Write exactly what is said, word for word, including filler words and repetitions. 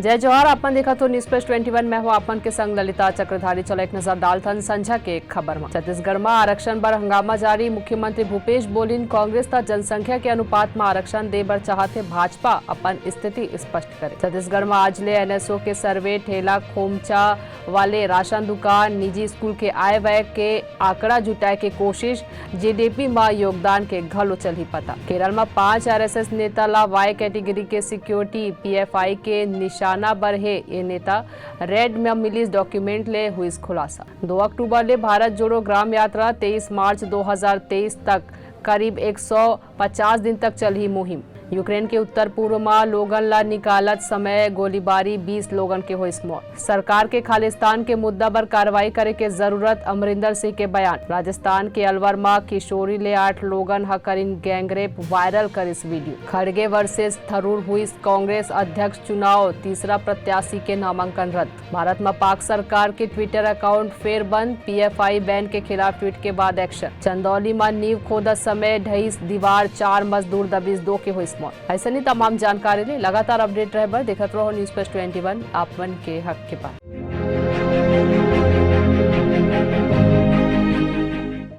जय जोहार, आपन देखत हो News Flash twenty one, मैं हूं आपन के संग ललिता चक्रधारी। चलो एक नजर डालथन संझा के खबर म। छत्तीसगढ़ म आरक्षण बर हंगामा जारी, मुख्यमंत्री भूपेश बोलिन कांग्रेस त जनसंख्या के अनुपात म आरक्षण दे बर चाहत हे, भाजपा अपन स्थिति स्पष्ट करे। छत्तीसगढ़ म आज ले N S O के सर्वे, ठेला खोमचा वाले राशन दुकान, निजी स्कूल के आय व्यय के आंकड़ा जुटाए के कोशिश, G D P म योगदान के घलो चलही पता। केरल म पांच R S S नेता ला Y category के security, P F I के निशाना बर हे ये नेता, रेड म मिलिस document ले हुइस खुलासा। दो अक्टूबर ले भारत जोड़ो ग्राम यात्रा, तेईस मार्च दो हज़ार तेईस तक करीब एक सौ पचास दिन तक चलही मुहिम। यूक्रेन के उत्तर पूर्व म लोगन ला निकालत समय गोलीबारी, बीस लोगन के होइस मौत। सरकार के खालिस्तान के मुद्दा बर कार्रवाई करे के जरूरत, अमरिंदर सिंह के बयान। राजस्थान के अलवर म किशोरी ले आठ लोगन ह करिन गैंगरेप, viral करिस video। खड़गे versus थरूर हुइस कांग्रेस अध्यक्ष चुनाव, तीसरा प्रत्याशी के नामांकन रद्द। भारत म पाक सरकार के Twitter account फेर बंद, P F I ban के खिलाफ tweet के बाद action। चंदौली म नींव खोदत समय ढहिस दीवार, चार मजदूर दबिस, दो के होइस मौत। अइसने तमाम जानकारी ले लगातार update रहे बर देखत रहो News Flash twenty one, आप मन के हक के बात।